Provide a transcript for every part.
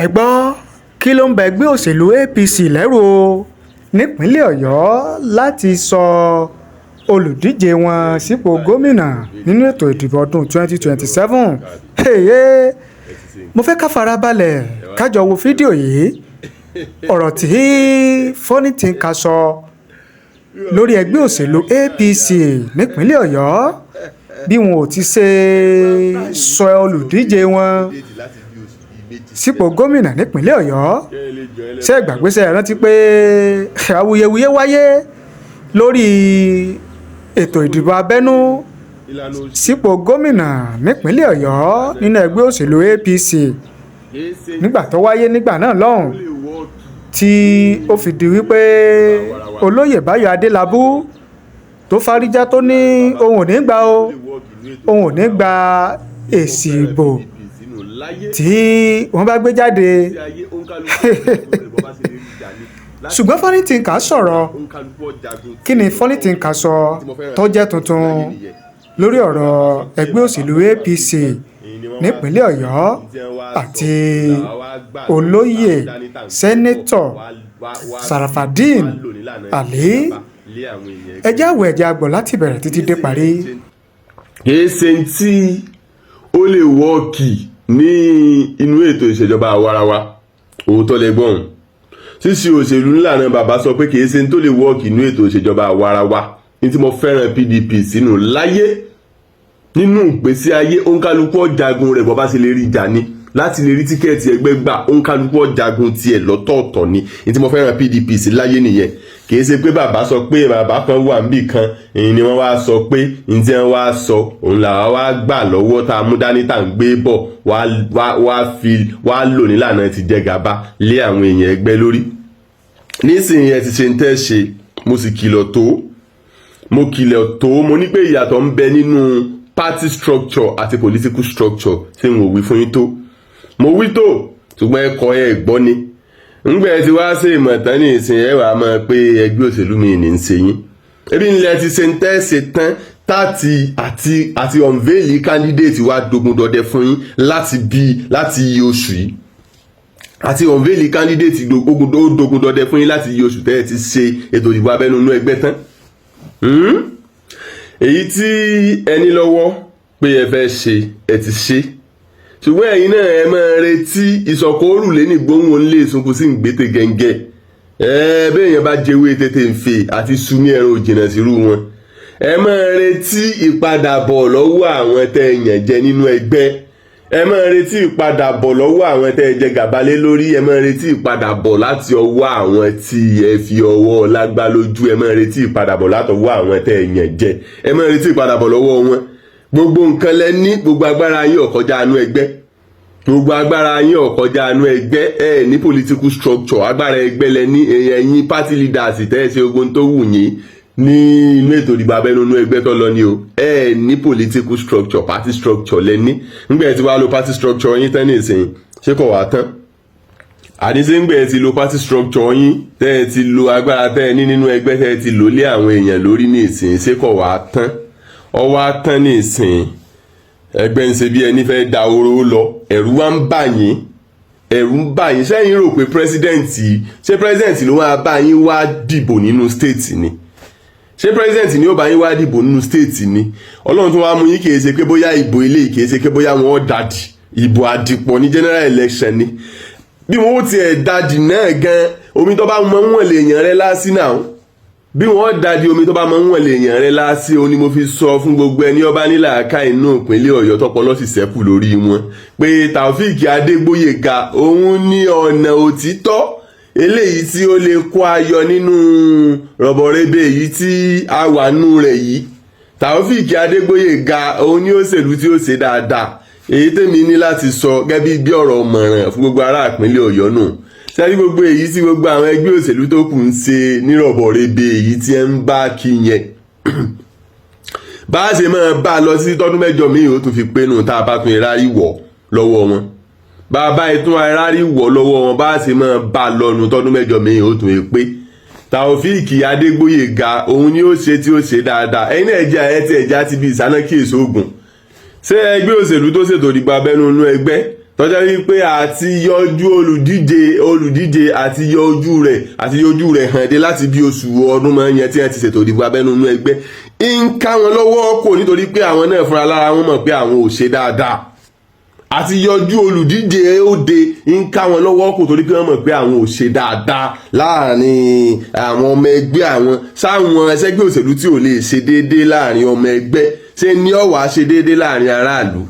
Ẹ gbọ́, kí ló ń ba ẹgbẹ́ òṣèlú APC lẹ́rù o nípínlẹ̀ Ọ̀yọ́ láti sọ olùdíje wọn sípò gómìnà nínú ètò ìdìbò ọdún 2027? Mo fẹ́ ká fara balẹ̀ ká jọ wo fídíò yìí. Ọ̀rọ̀ tí Funny Thinker sọ lórí ẹgbẹ́ òṣèlú APC nípínlẹ̀ Ọ̀yọ́, bí wọn ò ti ṣe sọ olùdíje wọn sípò gómìnà nípínlẹ̀ Ọ̀yọ́. Ṣé ẹ gbàgbé? Ṣé ẹ rántí pé awuyewuye wáyé lórí ètò ìdìbò abẹ́nú sípò gómìnà nípínlẹ̀ Ọ̀yọ́ nínú ẹgbẹ́ òṣèlú APC nígbà tó wáyé nígbà náà lọ́hùn, tí ó fi di wípé olóyè Báyọ̀ Adélábù tó fárígá, tó ní òun ò ní gbà ó, òun ò ní gba èsì ìbò tí wọ́n bá gbé jáde? Ṣùgbọ́n Funny Thinker sọ̀rọ̀. Kí ni Funny Thinker sọ tó jẹ́ tuntun lórí ọ̀rọ̀ ẹgbẹ́ òṣèlú APC nípínlẹ̀ Ọ̀yọ́ àti olóyè Senator Sharafadeen Ali? Ẹ jẹ́ àwọ̀ ẹ̀jẹ̀ àgbọ̀ láti bẹ̀rẹ̀ títí dé parí. Kìí ṣe tí ó lè work ní inú ètò ìṣèjọba àwarawa. Òótọ́ lẹ́gbọ̀n ṣíṣe òṣèlú ńlànà bàbá sọ pé kìí ṣe tó lè work nínú ètò ìṣèjọba àwarawa. Ní tí mo fẹ́ràn PDP sínú láyé, nínú ìgbésí ayé, òǹkálukú ọ̀jagun rẹ̀ bọ́ bá ṣe lè rí ìjà ni láti lè rí ticket ẹgbẹ́ gbà. Òǹkálukú ọ̀jagun tiẹ̀ lọ́tọ̀ọ̀tọ̀ ni. Ní tí mo fẹ́ràn PDP sí láyé nìyẹn. Kì í ṣe pé bàbá sọ pé bàbá kan wà níbì kan, èyí ni wọ́n wá sọ pé ní tí wọ́n wá sọ òun làwa wá gbà lọ́wọ́ tá a mú dání, tá à ń gbé bọ̀, wá fi wá lò nílànà ti jẹ gàba lé àwọn èèyàn ẹgbẹ́ lórí. Nísìnyí, ẹ ti ṣe ń tẹ́ ṣe. Mo sì kìlọ̀ tó, mo kìlọ̀ tó, mo ní pé ìyàtọ̀ ń bẹ nínú party structure àti political structure. Ṣé n ò wí fún yín tó? Mo wí tó, ṣùgbọ́n ẹ kọ́, ẹ gbọ́ ni. Ńgbẹ́ tí wàá ṣe ìmọ̀tán ní ìsìn, ẹ wàá mọ̀ pé ẹgbẹ́ òṣèlú mi ní í ṣe yín. Ebi ńlẹ̀ ti ṣe ń tẹ́ ṣe tán táti àti unveil candidate wa dogun dọdẹ fún yín láti bí láti iye oṣù yìí. Àti unveil candidate ogun dogun dọdẹ fún yín láti iye oṣù tẹ́ ẹ ti ṣe ètò ìdìbò abẹ́nú inú ẹgbẹ́ tán. Èyí tí ẹni lọ́wọ́ pé ẹ fẹ́ ṣe, ẹ ti ṣe. Ṣùgbọ́n ẹ̀yin náà, ẹ máa retí ìsọ̀kò òrùlé ní gbóhùn onílé ìsunkún sí ìgbésẹ̀ gẹ́ngẹ́. Ẹ bẹ́ẹ̀ yẹn bá jẹ́wé tètè ń fè àti sunmi ẹran òjìnà sírú wọn. Ẹ máa retí ìpadàbọ̀ lọ́wọ́ àwọn tẹ́ ẹ yàn jẹ nínú ẹgbẹ́. Ẹ máa retí ìpadàbọ̀ lọ́wọ́ àwọn tẹ́ ẹ jẹ gàba lé lórí. Ẹ máa retí ìpadàbọ̀ láti ọwọ́ àwọn tí ẹ fi ọwọ́ lágbá lójú. Ẹ máa retí ìpadàbọ̀ látọwọ́ àwọn tẹ́ ẹ yàn jẹ. Ẹ máa retí ìpadàbọ̀ lọ́wọ́ wọn. Gbogbo nǹkan lẹ ní, gbogbo agbára yín ò kọjá inú ẹgbẹ́. Gbogbo agbára yín ò kọjá inú ẹgbẹ́. Ẹ ní political structure, agbára ẹgbẹ́ lẹ ní. Ẹ̀yin party leaders tẹ́ ẹ ṣe ogun tó wù yín ní inú ètò ìdìbò abẹ́nú inú ẹgbẹ́ tó lọ ní o. Ẹ ní political structure, party structure lẹ ní. Ńgbẹ́ tí wàá lo party structure yín tán nísìnyí, ṣé kò wá tán? Àdínsé ńgbẹ́ ti lo party structure yín, tẹ́ ẹ ti lo agbára tẹ́ ẹ ní nínú ẹgbẹ́, tẹ́ ẹ ti lò lé àwọn èèyàn lórí nísìnyí, ṣé kò wá tán? Ọ wá tán nísìnyí. Ẹgbẹ́ ń ṣe bí ẹni fẹ́ da oró lọ. Ẹ̀rù wá ń bà yín, ẹ̀rù ń bà yín. Sẹ́yìn rò pé president, ṣé president ló máa bá yín wá dìbò nínú state ni? Ṣé president ni ó bá yín wá dìbò nínú state ni? Ọlọ́run tó wá mú yín, kìí ṣe pé bóyá ìbò ilé, kìí ṣe pé bóyá wọ́n dàdí ìbò àdìpọ̀ ní general election ni. Bí wọ́n ó tiẹ̀ dàdí náà gan, omi tó bá mọ wọ́n lè yàn rẹ lásì náà. Bí wọ́n dàdí omi tó bá mọ wọ́n lè yàn rẹ lásì. Ó ní mo fi sọ fún gbogbo ẹni ọba nílàáká inú ìpínlẹ̀ Ọ̀yọ́, tọpọlọ sì ṣẹ́kù lórí wọn, pé Taofeek Adégbóyèga òun ní ọ̀nà òtítọ́ eléyìí tí ó lè kó ayọ̀ nínú rọ̀bọ̀rẹ́bẹ̀ èyí tí a wà nù rẹ̀ yìí. Taofeek Adégbóyèga òun ní òṣèlú tí ó ṣe dáadáa. Èyí tèmi ní láti sọ gẹ́gẹ́ bí ọ̀rọ̀ mọ̀ràn fún gbogbo ará ìpínlẹ̀ Ọ̀yọ́ nù. Sẹ́rí gbogbo èyí tí gbogbo àwọn ẹgbẹ́ òṣèlú tó kù ń ṣe nírọ̀bọ̀rẹ́bẹ̀, èyí tí ẹ ń bá kí yẹn, bá a ṣe máa bá a lọ sí tọdún 8 míì ó tún fi pé nù, tá a bá tún rárí wọ̀ lọ́wọ́ wọn, bá a bá tún rárí wọ̀ lọ́wọ́ wọn, bá a ṣe máa bá a lọ́nu tọdún 8 míì ó tún pé. Taofeek Adégbóyèga òun ni ó ṣe tí ó ṣe dáadáa. Ẹ̀yin náà jẹ́ ẹ ti ẹ̀já ti bí ìsáná kí èso ogun. Ṣé ẹgbẹ́ òṣèlú tó ṣètò ìdìbò abẹ́nú inú ẹgbẹ́ Tọ́jà wípé àti yọjú olùdíje àti yọjú rẹ̀ hàn dé láti bí oṣù ọdún mọ́ yẹn tí wọ́n ti ṣètò ìdìbò abẹ́nú inú ẹgbẹ́ ń ká wọn lọ́wọ́ kò, nítorí pé àwọn náà fúnra lára wọn mọ̀ pé àwọn ò ṣe dáadáa. Àti yọjú olùdíje òde ń ká wọn lọ́wọ́ kò, torí pé wọ́n mọ̀ pé àwọn ò ṣe dáadáa láàrin àwọn ọmọ ẹgbẹ́ àwọn. Sáwọn ẹsẹ́gbẹ́ òṣèlú tí ò lè ṣe déédéé láàrin ọmọ ẹgbẹ́, ṣé ní ọ̀wà ṣe déédéé láàrin aráàlú?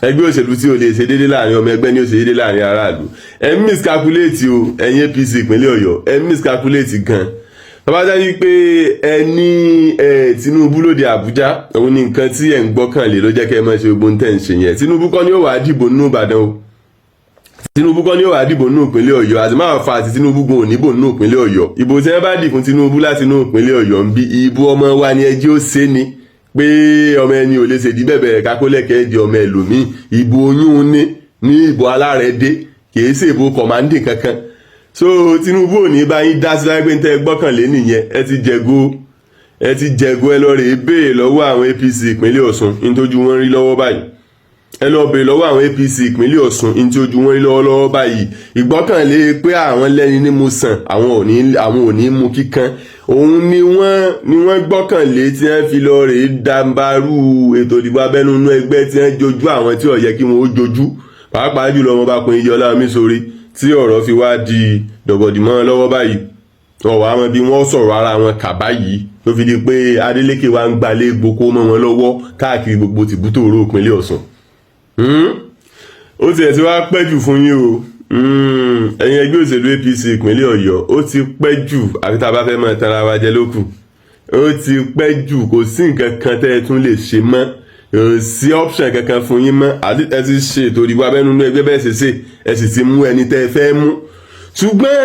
Ẹgbẹ́ òṣèlú tí ò lè ṣe déédéé láàrin ọmọ ẹgbẹ́ ní ó ṣe déédéé láàrin aráàlú? Ẹ miscalculate o, ẹ̀yin APC ìpínlẹ̀ Ọ̀yọ́, ẹ miscalculate gan. Tọ́ba jẹ́ pé ẹ ní ẹ Tinubu lóde Àbújá, òun ní nǹkan tí ẹ̀ ń gbọ́kànlé ló jẹ́ kẹ́ ẹ máa ṣe gbogbo tẹ̀ ń ṣe yẹn. Tinubu kọ́ ni ó wàá dìbò nínú Ìbàdàn o. Tinubu kọ́ ni ó wàá dìbò nínú ìpínlẹ̀ Ọ̀yọ́. Àti máa fa àti Tinubu gun òní bò nínú ìpínlẹ̀ Ọ̀yọ́. Ìbò tí wọ́n bá dì fún Tinubu láti inú ìpínlẹ̀ Ọ̀yọ́ ń bí, ìbò ọmọ wa ni ẹjẹ́ ó ṣe ni pé ọmọ ẹni ò lè ṣèdí bẹ̀bẹ̀ kákólẹ̀kẹ́ di ọmọ ẹlòmíì. Ìbò oyún ní ìbò alárẹ̀dé, kìí ṣe ìbò command kankan. So Tinubu ò ní bá yín dá sí láì pé ń tẹ́ gbọ́kànlé nìyẹn. Ẹ ti jẹ̀go, ẹ ti jẹ̀go. Ẹ lọ rèé béèrè lọ́wọ́ àwọn APC ìpínlẹ̀ Ọ̀ṣun ní tójú wọn rí lọ́wọ́ báyìí. Ẹ lọ béèrè lọ́wọ́ àwọn APC ìpínlẹ̀ Ọ̀ṣun ní tí ojú wọn rí lọ́wọ́lọ́wọ́ báyìí. Ìgbọ́kànlé pé àwọn lẹ́ni ní mo sàn, àwọn ò ní mú kíkan, òun ni wọ́n gbọ́kànlé tí wọ́n fi lọ rèé dàǹbarú ètò ìdìbò abẹ́nú inú ẹgbẹ́ tí wọ́n jojú àwọn tí ò yẹ kí wọ́n ó jojú, pàápàá jùlọ wọn bá pin Iyọlá Omiṣore, tí ọ̀rọ̀ fi wá di dọ̀gọ̀dìmọ́ lọ́wọ́ báyìí. Wọn wàá mọ bí wọ́n sọ̀rọ̀ ara wọn kà báyìí ló fi di pé Adeleke wa ń gbalé gboko mọ́ wọn lọ́wọ́ káàkiri gbogbo tìbútòrò ìpínlẹ̀ Ọ̀ṣun. Ó tiẹ̀ ti wá pẹ́ jù fún yín o, ẹ̀yin ẹgbẹ́ òṣèlú APC ìpínlẹ̀ Ọ̀yọ́. Ó ti pẹ́ jù, àfi tá a bá fẹ́ máa tanra wa jẹ lókù. Ó ti pẹ́ jù, kò sí nǹkan kan tẹ́ ẹ tún lè ṣe mọ́, kò sí option kankan fún yín mọ́. Àti ẹ ti ṣe ètò ìdìbò abẹ́nú inú ẹgbẹ́ bẹ́ẹ̀ ṣe ṣe, ẹ sì ti mú ẹni tẹ́ ẹ fẹ́ mú. Ṣùgbọ́n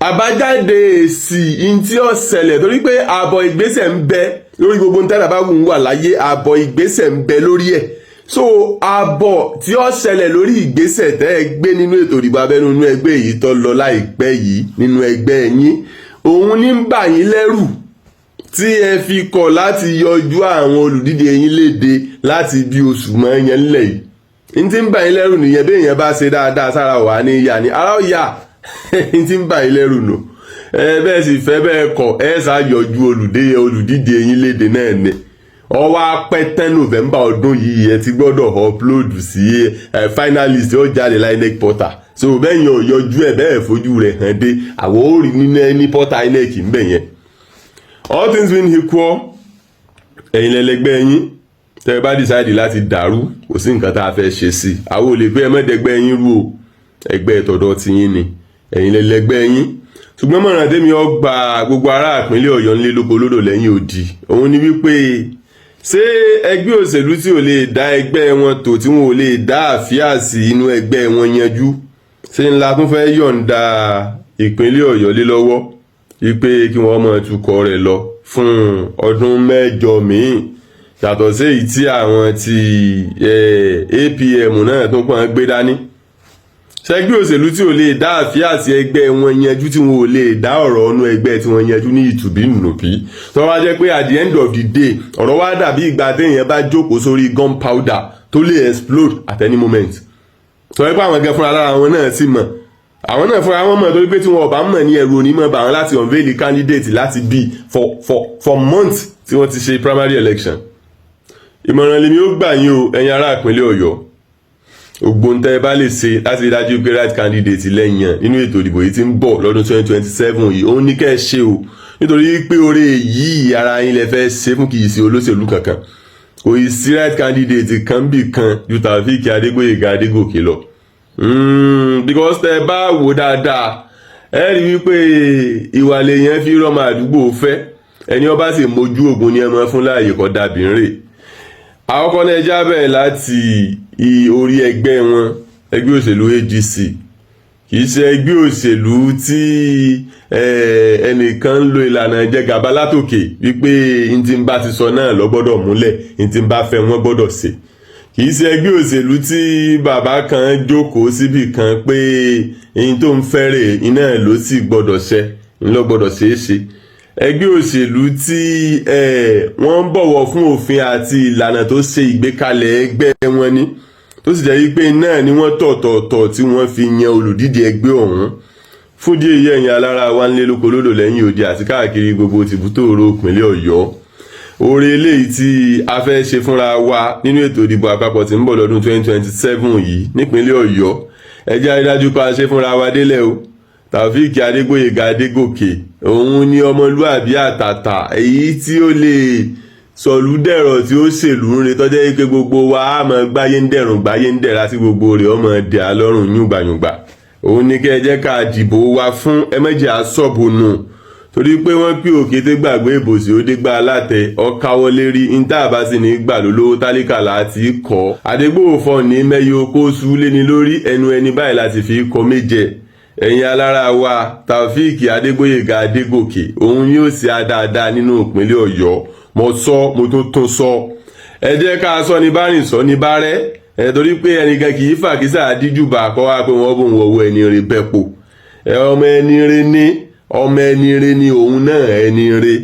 àbájáde èsì in tí ó ṣẹlẹ̀, torí pé àbọ̀ ìgbésẹ̀ ń bẹ lórí gbogbo ń tẹ́lẹ̀ bá wù ú wà láyé, àbọ̀ ìgbésẹ̀ ń bẹ lórí ẹ̀. So àbọ̀ tí ó ṣẹlẹ̀ lórí ìgbésẹ̀ tẹ́ ẹ gbé nínú ètò ìdìbò abẹ́nú inú ẹgbẹ́ yìí tó lọ láìpẹ́ yìí nínú ẹgbẹ́ yín, òun ní ń bà yín lẹ́rù tí ẹ fi kọ̀ láti yọjú àwọn olùdíje yín léde láti bí oṣù mọ́ yẹn ńlẹ̀ yìí. N tí ń bà yín lẹ́rù nìyẹn. Bí èèyàn bá ṣe dáadáa sára wà ní ìyá ni ara ó yà. N tí ń bà yín lẹ́rù nù. Ẹ bẹ́ẹ̀ sì fẹ́ bẹ́ẹ̀ kọ̀, ẹ ṣá yọjú olùdíje yín léde náà ni. Ọwọ́ apẹ́tẹ́ November ọdún yìí, ẹ ti gbọ́dọ̀ upload sí ẹ finalist ó jáde INEC portal. So bẹ́ẹ̀ yẹn ò yọjú ẹ̀ bẹ́ẹ̀ fojú rẹ̀ hàn dé, àwọn ò rí nínú ẹni portal INEC ń bẹ̀ yẹn. All things being equal, ẹ̀yin lẹ́lẹ́gbẹ́ yín tẹ́ ẹ bá decide láti dàrú, kò sí nǹkan tá a fẹ́ ṣe sí i. Àwọn ò lè pé ẹ mọ́dẹ́gbẹ́ yín rú o. Ẹgbẹ́ tọ̀dọ̀ ti yín ni, ẹ̀yin lẹ́lẹ́gbẹ́ yín. Ṣùgbọ́n mọ̀ràn tèmi ó gba gbogbo ará ìpínlẹ̀ Ọ̀yọ́ nílé lóko lódò lẹ́yìn odi, òun ni wípé, ṣé ẹgbẹ́ òṣèlú tí ò lè dá ẹgbẹ́ wọn tò, tí wọn ò lè dá àfíà sí inú ẹgbẹ́ wọn yanjú, ṣé ńlá tún fẹ́ yọ̀ǹda ìpínlẹ̀ Ọ̀yọ́ lé lọ́wọ́ wípé kí wọ́n máa tukọ̀ rẹ̀ lọ fún ọdún 8 míì, yàtọ̀ sí èyí tí àwọn ti APM náà tún pọ́n gbé dání? Ṣẹgbẹ́ òṣèlú tí ò lè dá àfíà sí ẹgbẹ́ wọn yanjú, tí wọn ò lè dá ọ̀rọ̀ ọnú ẹgbẹ́ tí wọ́n yanjú ní ìtùbí nùbí, tó wá jẹ́ pé at the end of the day, ọ̀rọ̀ wá dàbí ìgbà téèyàn bá jókòó sórí gunpowder tó lè explode at any moment, tó yẹ pé àwọn gan fúnra lára wọn náà sì mọ̀, àwọn náà fúnra wọn mọ̀, torí pé tí wọn ò bá mọ̀ ní ẹ̀rù onímọ̀ bá wọn láti unveil candidate láti bí for months tí wọ́n ti ṣe primary election. Ìmọ̀ràn lèmi ó gbà yín o, ẹ̀yin ará ìpínlẹ̀ Ọ̀yọ́. Ògbóǹtẹ̀ ẹ bá lè ṣe láti rí dájú pé right candidate lẹ́yìn nínú ètò ìdìbò yìí tí ń bọ̀ lọ́dún 2027 yìí, òun ní kẹ́ ẹ ṣe o, nítorí pé oore yìí ara yín lẹ fẹ́ ṣe fún, kì í ṣe olóṣèlú kankan. Kò ì sí right candidate kan bì kan ju Taofeek Adégbóyèga Adégòkè lọ, because tẹ bá wò dáadáa, ẹ rí wípé ìwà lèèyàn fi rọmọ àdúgbò fẹ́. Ẹni ọba sì mójú ògùn ní ẹmọ fún láàyè kọ́ dàbí ń rè. Àkọ́kọ́ náà, ẹjá bẹ̀rẹ̀ láti orí ẹgbẹ́ wọn, ẹgbẹ́ òṣèlú ADC. Kì í ṣe ẹgbẹ́ òṣèlú tí ẹnìkan ń lo ìlànà ìjẹgàba látòkè wípé n tí ń bá ti sọ náà lọ gbọ́dọ̀ múlẹ̀, n tí ń bá fẹ́ wọ́n gbọ́dọ̀ ṣe. Kì í ṣe ẹgbẹ́ òṣèlú tí bàbá kan jókòó síbì kan pé n tó ń fẹ́rẹ̀ iná ló sì gbọ́dọ̀ ṣẹ, ń lọ gbọ́dọ̀ ṣeé ṣe. Ẹgbẹ́ òṣèlú tí wọ́n ń bọ̀wọ̀ fún òfin àti ìlànà tó ṣe ìgbékalẹ̀ ẹgbẹ́ wọn ni. Tó sì jẹ́ wípé náà ni wọ́n tọ̀tọ̀ọ̀tọ̀ tí wọ́n fi yan olùdíje ẹgbẹ́ ọ̀hún. Fún díẹ̀ yìí, ẹ̀yin alára wa ń lé lóko lódò lẹ́yìn odi àti káàkiri gbogbo tìbútòrò ìpínlẹ̀ Ọ̀yọ́, oore eléyìí tí a fẹ́ ṣe fúnra wa nínú ètò ìdìbò àpapọ̀ tí ń bọ̀ lọ́dún 2027 yìí nípínlẹ̀ Ọ̀yọ́, ẹ jẹ́ àrídájú pa ṣe fúnra wa délẹ̀ o. Taofeek Adégbóyèga Adégòkè, òun ni ọmọlúàbí àtàtà, èyí tí ó lè sọ̀lú dẹ̀rọ̀, tí ó ṣèlú ń re, tọ́jẹ́ pé gbogbo wa á mọ gbáyé ń dẹ̀rùn, gbáyé ń dẹ̀ra, sí gbogbo rẹ̀ ọmọ dẹ̀ á lọ́rùn yùngbàyùngbà. Òun ní kẹ́ ẹ jẹ́ ká dìbò wa fún. Ẹ méjì àsọ̀bùnù, torí pé wọ́n pín òkété gbàgbé ìbòsí, ó dé gbá alátẹ ọ̀káwọ́ lérí níta bá sì ní gbà lólówó tálíkà láti kọ́. Àdégbòfò ní mẹ́yọ kó sú léni lórí ẹnu ẹni báyìí láti fi kọ́ méje. Ẹ̀yin alára wa, Taofeek Adégbóyèga Adégòkè, òun yóò ṣe àdáadáa nínú ìpínlẹ̀ Ọ̀yọ́. Mo sọ, mo tún tún sọ, ẹ jẹ́ ká sọ ní bá rìn, sọ ní bá rẹ́ ẹ, torí pé ẹnìkan kì í fàkísà díjúbà kọ́ wá pé wọ́n bòun wọ̀wọ́ ẹni rè bẹ́ẹ̀ po. Ẹ ọmọ ẹni rè ní, ọmọ ẹni rè ní, òun náà ẹni rè.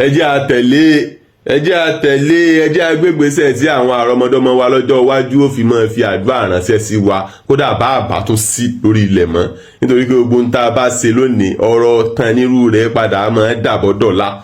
Ẹ jẹ́ àtẹ̀lé, ẹ jẹ́ àtẹ̀lé, ẹ jẹ́ agbégbèsè tí àwọn àrọmọdọ́mọ wa lọ́jọ́ iwájú ó fi máa fi àdúrà ránṣẹ́ sí wa, kódà bá àbá tún sí lórí ilẹ̀ mọ́, nítorí pé gbogbo ń tá a bá ṣe lónìí, ọ̀rọ̀ tán nírú rẹ̀ padà máa dàbọ̀ dọ̀la.